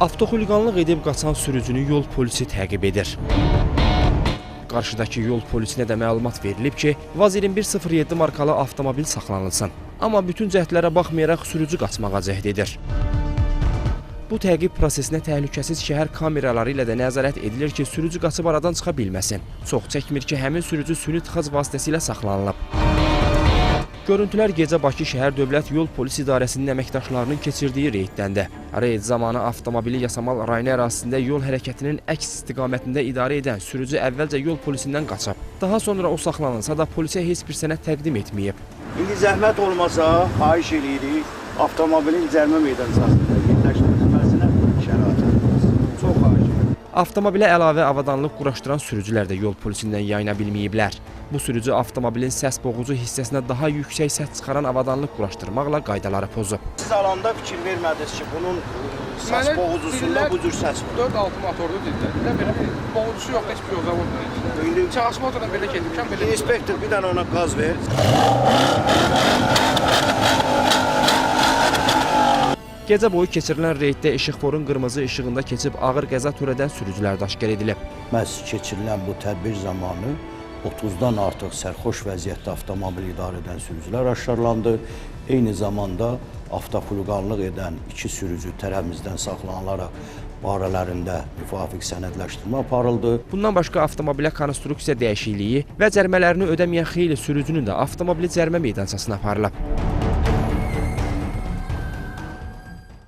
Avtoxuliqanlıq edib qaçan sürücünü yol polisi təqib edir. Qarşıdakı yol polisinə də məlumat verilib ki, VAZ 2107 markalı avtomobil saxlanılsın. Amma bütün cəhdlərə baxmayaraq sürücü qaçmağa cəhd edir. Bu təqib prosesinə təhlükəsiz şəhər kameraları ilə də nəzarət edilir ki, sürücü qaçıb aradan çıxa bilməsin. Çox çəkmir ki, həmin sürücü süni tıxac vasitəsilə saxlanılıb. Görüntülər gecə Bakı şəhər Dövlət Yol Polis İdarəsinin əməkdaşlarının keçirdiyi reyddəndir. Reyd zamanı avtomobili Yasamal rayonu ərazisində yol hərəkətinin əks istiqamətində idarə edən sürücü əvvəlcə yol polisindən qaçıb. Daha sonra o saxlanılsa da polisə heç bir sənəd təqdim etməyib. İndi zəhmət olmasa xahiş eləyirik, avtomobilin cərimə meydançasında yerləşdirilməsinə şərait yaradılsın. Çox xahiş edirəm. Avtomobilə əlavə avadanlıq quraşdıran sürücülər də yol polisindən yayına bilməyiblər. Bu sürücü avtomobilin səs boğucu hissəsinə daha yüksək səs çıxaran avadanlıq quraşdırmaqla qaydaları pozub. Siz alanda fikir vermədiniz ki, bunun səs Mənə boğucusunda dedilər, bu cür səs var. 4-6 motorlu dedilər. Dedilər belə bir boğucusu yox, heç bir yox zavodda. İndi Çalışma motorla belə getmişəm, belə. inspektor bir dənə ona qaz ver. Gecə boyu keçirilən reyddə işıqforun qırmızı işığında keçib ağır qəza törədən sürücülər də aşkar edilib. Məhz keçirilən bu tədbir zamanı 30-dan artıq sərxoş vəziyyətdə avtomobil idarə edən sürücülər aşkarlandı. Eyni zamanda avtoxuliqanlıq edən 2 sürücü tərəfimizdən saxlanılaraq barələrində müvafiq sənədləşdirmə aparıldı. Bundan başqa avtomobilə konstruksiya dəyişikliyi və cərimələrini ödəməyən xeyli sürücünün də avtomobili cərimə meydançasına aparılıb.